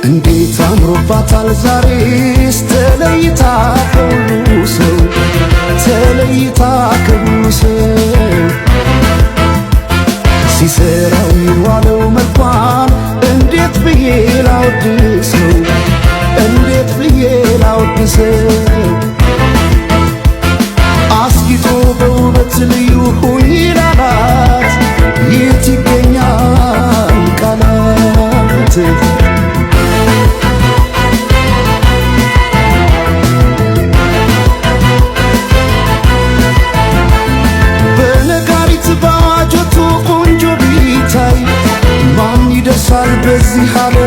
እንዴት አምሮባታል ዛሬስ ተለይታ ከሁሉ ሰው፣ ተለይታ ከሁሉ ሰው። ሲሰራው የዋለው መልኳን እንዴት ብዬ ላወድሰው፣ እንዴት ብዬ ላወድሰው? አስጊጦ በውበት ልዩ ሁኚ ላላት የት ይገኛል ቃላት? በነጋሪት በአዋጆቱ ቆንጆ ቢታይ ማን ይደርሳል በዚህ ዓለም?